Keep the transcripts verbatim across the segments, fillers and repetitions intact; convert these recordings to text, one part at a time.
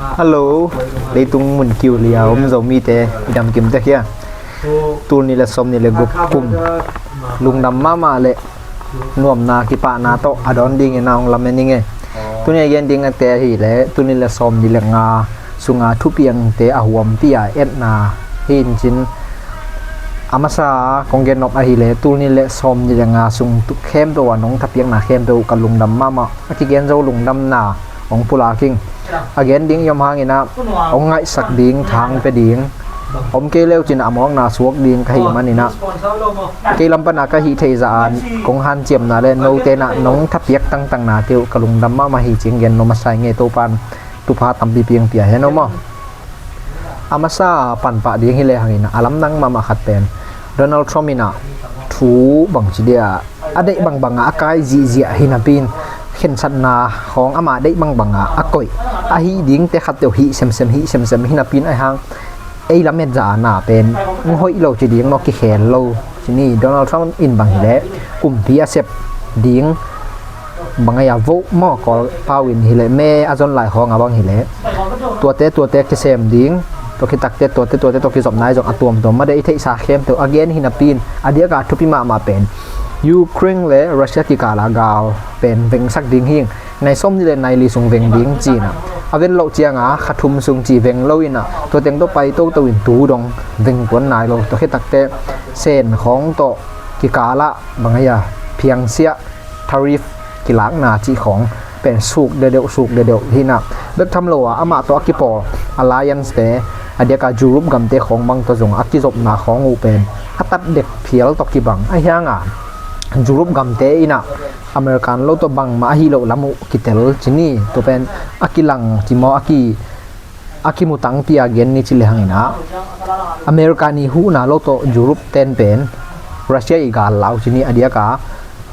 Hello, leitung mun kiu lia om Zomite i dam kim tek hia? Tul nih le sawm nih le guk kum lungdam mahmah le nuamna kipahna tawh a dawn dingin a hong lamen ing e. Tuni a gen ding a te ahih leh tul nih le sawm nih le nga sunga thupiangte a huampi a etna hi in cin, a masa kong gen nop ahih leh tul nih le sawm nih le nga sung khempeuh a nong thapiakna khempeuh ka lungdam mahmah. A kigen zo lungdamna hong pulak ing. A gen ding i om hangin ah hong ngaihsak ding, thang pia ding, om kei leu cin a mawkna suak ding ka hih manin ah, kei lam pana ka hih theih zah a kong hanciamna le note in ah nong thapiak tangtangnate uh ka lungdam mahmah hi cih gen nuam a sa ing e. Topan thupha tampi piang pia hen aw maw. A masa panpah ding hi lehang in ah a lamdang mahmah khat pen Donald Trump in ah thu bangci dia a deih bangbang a a kai zihziah hi napi in, khensatna khawng ama deih bangbang a a koih ahi dingte khat deuh hih semsem, hih semsem hi napi in, ahi hang ei lamet zah a na pen hong hoih lo ci ding maw, kikhel lo ci ni. Donald Trump in bang hi leh kumpi a sep ding, bang a ia vote maw, Kawl pau in hi leh me a zon lai khawng a bang hi leh tuate tuate kisem ding, tua khit takte tuate tuate tawh kizopna ahi zong a tuamtuam mah de, i theihsa khempeuh a gen hi napi in, a diak a thupi mahmah pen Ukraine le Russia kikal a gal pen vengsak ding hi ing. Nai sawm nih le nai li sung veng ding ci in ah, a ven loh ciang a kha thum sung ci veng lo in ah, tua teng tawh pai toto in tu dong veng kuan nai lo. Tua khit takte Sen khawng tawh kikal ah bang a ia phiangsiah, tariff kilakna cih khawng pen suk dedeuh, suk dedeuh hi in ah, bek tham lo a amah tawh a kipawl alliance te, a diak a Europe gamte khawng bang tawh zong a kizopna khawng uh pen a tat dek phial tawh kibang. Ahi hang a Europe gamte in ah American lo tawh bangmah ahi loh lam uh kitel ci ni. Tua pen a kilang ci maw, a ki a kimu tangpi a gen ni ci lehang in ah, American i huhna lo tawh Europe ten pen Russia i gal lau ci ni. A diak a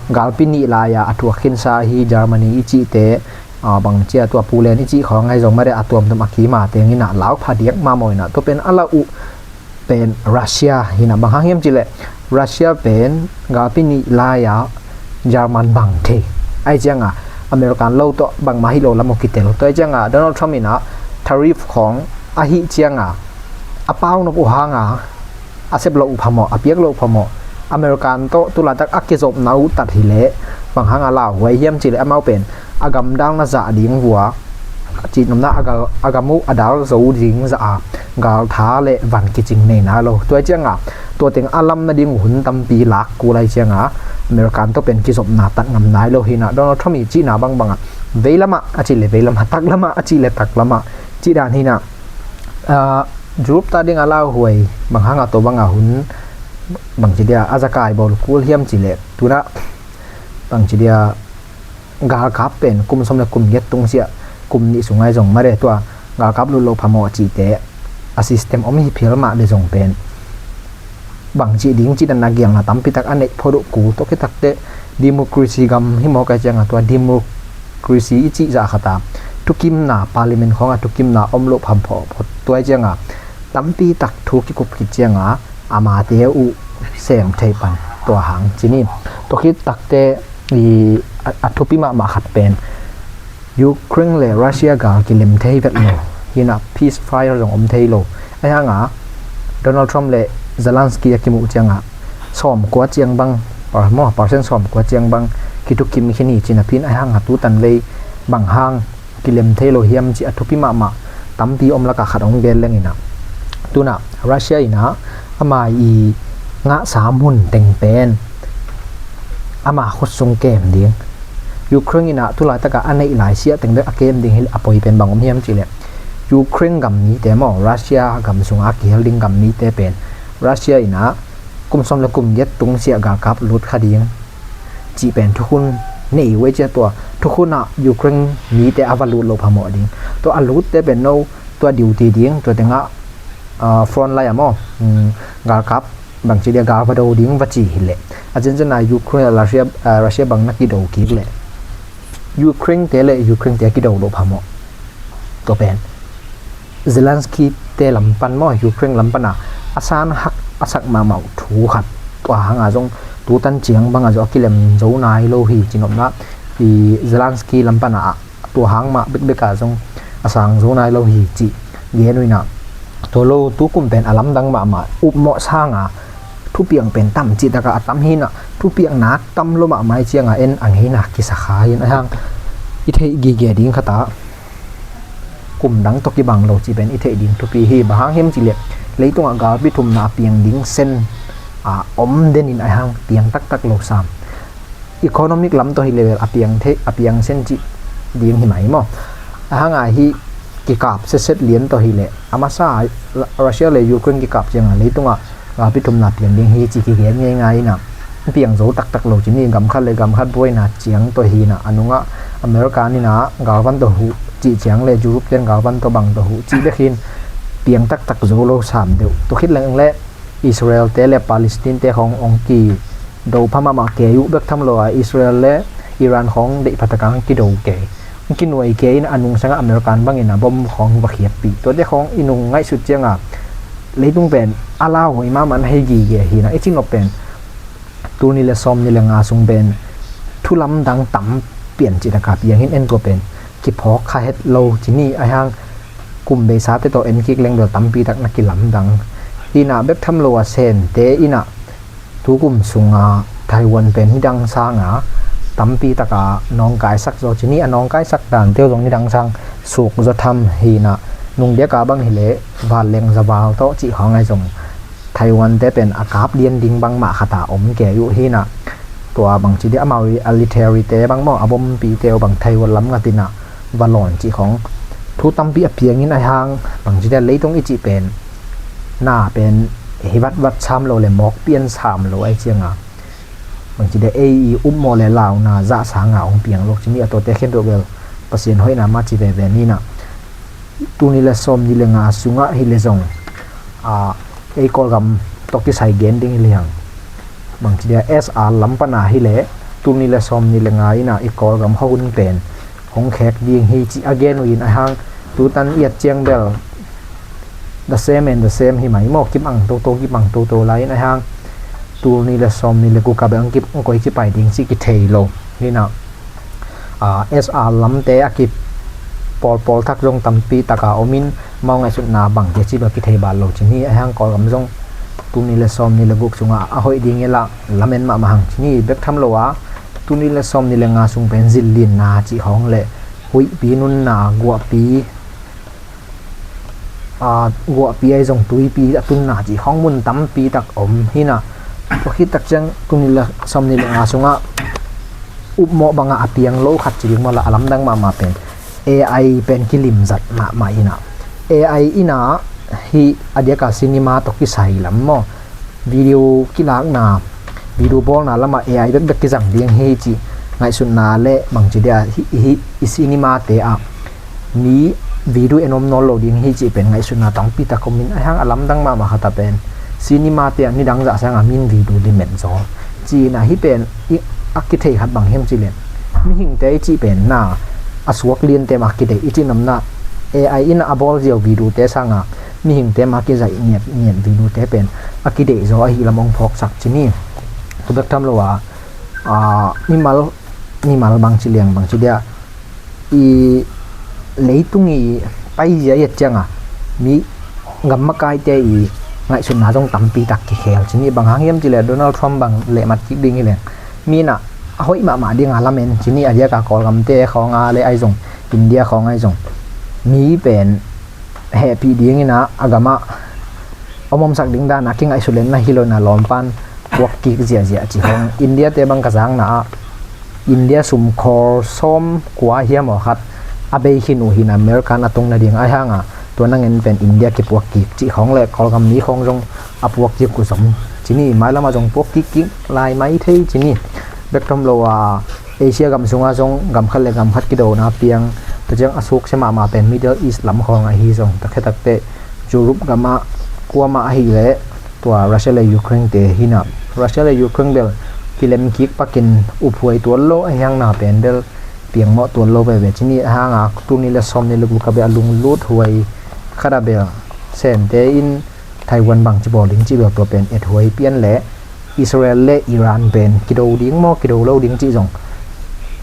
galpi nih lai a a thuak khinsa hi Germany i cihte, a, bang ci a tua Poland i cih khawng ahi zong mah de, a tuamtuam a kima teng in ah lau pha diak mahmah in ah, tua pen a lau uh pen Russia hi in ah, bang hang hiam cih leh Russia pen galpi nih lai a German bang thei. Ahi ciang a American lo tawh bangmah hi lo lam uh kitel. Tua ahi ciang a Donald Trump in ah tariff khawng ahih ciang a a pau nop uh hang a a sep loh uh phamawh, a piak loh uh phamawh. American tawh tulaitak a kizopna uh tat hi leh bang hang a lauhuai hiam cih leh amau pen a gam dalna zah ding vua, cih nopna a gal, a gam uh a dal zo ding zah a galtha le van kicing nei nai lo. Tua ahi ciang a tua teng a lam nading uh hun tampi lak kul ahi ciang a American tawh pen kizopna tat ngam nai lo hi in ah, Donald Trump i cihna bangbang a veilam ah a cih leh veilam ah, taklam ah a cih leh taklam ah cih dan hi in ah, ah, Europe ta ding a lauhuai bang hang a tua bang a hun bangci dia a zakai bawl kul hiam cih leh tu in ah bangci dia galkap pen kum sawm le kum giat tungsiah kum nih sung ahi zong mah de, tua galkap lut loh phamawh cihte a system om hi phial mah le zong pen bangci ding cih dan a gialna tampi tak a neih phot uh kul. Tua khit takte democracy gam hi mawk ahi ciang a tua democracy i cih zah khat a thukimna, parliament khawng a thukimna om loh phamawh phot. Tua ahi ciang a tampi tak thu kikup khit ciang a amate uh sem thei pan tua hang ci ni. Tua khit takte i a, a thupi mahmah khat pen Ukraine le Russia gal kilem thei vet lo hi in ah, ceasefire zong om thei lo. Ahi hang a Donald Trump le Zelensky a kimuh ciang a sawmkua ciang bang, per, maw, percent sawmkua ciang bang kithukim khin hi ci napi in, ahi hang a tutan vei bang hang kilem thei lo hiam cih a thupi mahmah tampi om lak a khat hong gen leng in ah, tu in ah Russia in ah ama i ngahsa mun teng pen ama khut sung kem ding, Ukraine in ah tulaitak a a neih lai siah teng bek a kem ding hi leh a poi pen bang om hiam cih leh Ukraine gam mite maw, Russia gam sung a kihel ding gam mite pen Russia in ah kum sawm le kum giat tungsiah galkap lut kha ding cih pen thukhun nei uh ahi ciang, tua thukhun ah Ukraine mite a va lut loh phamawh ding. Tua a lutte pen no tua duty ding, tua teng ah, ah, front line ah maw, um, galkap bangci dia gal va do ding va ci hi leh, a zenzen a Ukraine ah Russia, ah, Russia bang na kido kik leh Ukraine te le Ukraine te a kido loh phamawh. Tua pen Zelensky te lam pan maw, Ukraine lam pan a a san hak a sak mahmah uh thu khat. Tua hang a zong tutan ciang bang a zong a kilem zo nai lo hi ci nopna. I Zelensky lam pan a tua hang mah bekbek a zong a sang zo nai lo hi cih gen uh inah, tua lo tu kum pen a lamdang mahmah, upmawh sanga thupiang pen tam cih takah a tam hi inah, thupiang nak tam lo mahmah i cianga en a ngeina kisa kha hi in, ahang i theih gige ding khatah kum dang tawh kibang lo cih pen i theih ding thupi hi. Bang hang hiam cihleh leitungah galpi thumna a piang ding sen a om den in, ahang piang taktak lo sam. Economic lam tawh hi level a piang thei, a piang sen cih ding hi mai maw? Ahang a hi kikap setset lian tawh hi leh a masa Russia le Ukraine kikap cianga leitungah galpi thumna piang ding hi ci kigen ngeingai inah, piang zo taktak lo ci ni. Gam khat le gam khat buaina ciang tawh hi inah, a nungah America in ah galvan tawh huh cih ciang le Europe ten galvan tawh bang tawh huh cih bek hi in, piang taktak zo lo sam deuh. Tua khit leng le Israel te le Palestine te khawng ong kido pha mahmah kei uh, bek tham lo a Israel le Iran khawng deih pha taka ong kido kei, ong kinuai kei in, a nungsangah American bangin a bom khawng va khiatpih. Tuate khawng i nung ngaihsut cianga leitung pen a lauhuai mahmah na hi gige hi inah, i cinop pen tul nih le sawm nih le nga sung pen thu lamdang tam pian cih taka piang hi in, en tua pen kiphawk kha het lo ci ni. Ahang kum beisate tawh en kik leng bel tampi tak na kilamdang hi inah, bek tham lo a Sente inah tu kum sunga Taiwan pen nidang sanga tampi taka nawngkaisak zaw ci ni. A nawngkaisak dante uh zong nidang sang suk zaw tham hi inah, nungdiaka bang hi leh vanleng zaval tawh cih khawng ahi zong Taiwan te pen a kap lian ding bangmah khata om kei uh hi inah, tua bangci dia amau a artillery te bang maw, a bompite uh bang Taiwan lam ngat inah va lawn cih khawng thu tampi a piang in, ahang bangci dia leitung i cih pen na pen hi vatvat sam lo le mawk pian sam lo ahi cianga, bangci dia ei i upmawh le launa zah sanga ong piang lo ci ni. A tuate khempeuh bel Pasian hoihna mah ci veve ni inah, tul nih le sawm nih le nga sungah hi le zong a ei Kawlgam tawh kisai gen ding hi le hang, bangci dia S R lam pana hi le tul nih le sawm nih le nga inah i Kawlgam khuahun pen hong khek ding hi cih a gen uh in, ahang tutan i et ciang bel the same and the same hi mai maw, kibang toto kibang toto lai in, ahang tul nih le sawm nih le guk a bel ong kip, ong koi kipai ding cih kithei lo hi inah, S R lamte a ki pawlpawl thak zong tampi taka om in, amau ngaihsutna bang kei ci bel kithei bal lo ci ni. Ahang Kawlgam zong tul nih le sawm nih le guk sungah a hoih ding i lah lamen mahmah hang ci ni. Bek tham lo a tul nih le sawm nih le nga sung pen zillinna cih khawng le huihpi nunna, guahpi a, guahpi ahi zong tuipi a tunna cih khawng mun tampi tak om hi inah, tua khit tak ciang tul nih le sawm nih le nga sungah upmawh bangah a piang lo khat ci ding maw, la a lamdang mahmah pen A I pen kilimzat mahmah inah, A I inah hi a diaka cinema tawh kisai lam maw, video kilakna, video bawlna lamah A I bekbek kizang ding hi cih ngaihsutna le bangci dia hi, hi, i cinema te ah mi video en om nawn lo ding hi cih pen ngaihsutna tampi tak om in, ahang a lamdang mahmah khata pen cinema te ah nidang zah sanga min video limit zaw ci inah, hi pen a kithei khat bang hiam cihleh mihingte i cih pen na a suak liante mah kideih i cih namna, A I in a bawl ziau video te sanga mihingte mah kizaih ngiat ngiat video te pen a kideih zaw ahi lam ong phawksak ci ni. Tua bek tham lo a, a, mimal, mimal bangci liang bangci dia i leitung i paizia i et cianga mi gam makaite i ngaihsutna zong tampi tak kikhel ci ni. Bang hang hiam cihleh Donald Trump bang lehmat kik ding hi leng mi inah a hoih mahmah dinga lamen ci ni. A diaka Kawlgamte khawnga le ahi zong India khawng ahi zong mi pen hehpih ding inah a gamah om omsak ding dana kingaihsut lenna hi lo inah lawmpan puak kik ziahziah ci khawng. India te bang ka zakna ah India sum crore sawm kua hiam aw khat a bei khin uh hi inah American a tung nading ahi hanga tua nangen pen India kipuak kik cih khawng le Kawlgam mi khawng zong a puak kik uh zom ci ni. Mailamah zong puak kik kik lai mai thei ci ni. Bek tham lo a Asia gam sungah zong gam khat le gam khat kidona piang, tua ciang a suksia mahmah pen Middle East lam khawng ahi zong, takhe takte Europe gamah kuamah ahih leh tua Russia le Ukraine te hi inah, Russia le Ukraine bel kilem kik pakin uphuai tuan lo ahi hang na pen bel piangmawh tuan lo veve ci ni. Ahang a tul nih le sawm nih le guk a bel a lunglut huai khat a bel Sente in Taiwan bangci bawl ding cih bel tua pen et huai pian leh Israel le Iran pen kido ding maw kido lo ding cih zong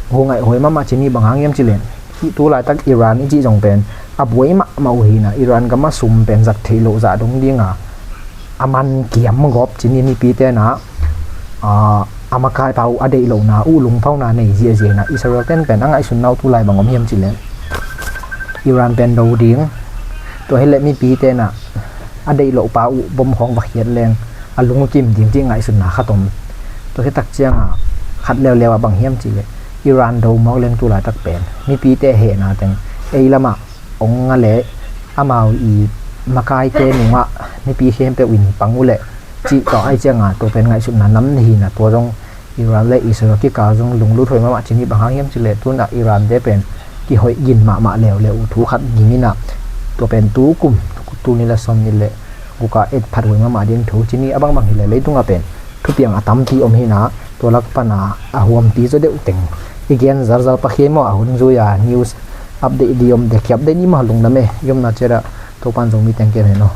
hu ngaih huai mahmah ci ni. Bang hang hiam cih leh hih tu laitak Iran i cih zong pen a buai mahmah uh hi na, Iran gam a sum pen zat theih loh zah dong ding a, a man kiam gawp ci ni. Mipite na, a, a makaipa uh a deih lohna uh lungphauna nei ziahziah hi na, Israel ten pen a ngaihsutna uh tu lai bang om hiam cih leh Iran pen do ding, tua hi leh mipite na a deih lohpa uh bom khawng va khiat leng a lungkim ding cih ngaihsutna khat om. Tua khit tak ciang a, khat leuleu ah bang hiam cih leh Iran do mawk leng tu laitak pen mipite hehna teng ei lam ah ong nga leh amau i makaite nung ah mipi khempeuh in pang uh leh cih tawh ahih ciang a, tua pen ngaihsutna nam na hi na, tua zong Iran le Israel kikal zong lunglut huai mahmah ci ni. Bang hang hiam cih leh tu-in a Iran te pen kihoih gin mahmah leuleu uh thu khat gingin a, tua pen tu kum, tul nih le sawmnih le guk a et phat huai mahmah ding thu ci ni. A bangbang hi leh leitung a pen thupiang a tampi om hi na, tua lak pan a a huampi zaw deuh teng i gen zarzar, Pakai maw a hun zui a news update ding om, dekhiap ding ni maw, lungdam e. I omna ciat ah Topa'n Zomi teng kem hen aw.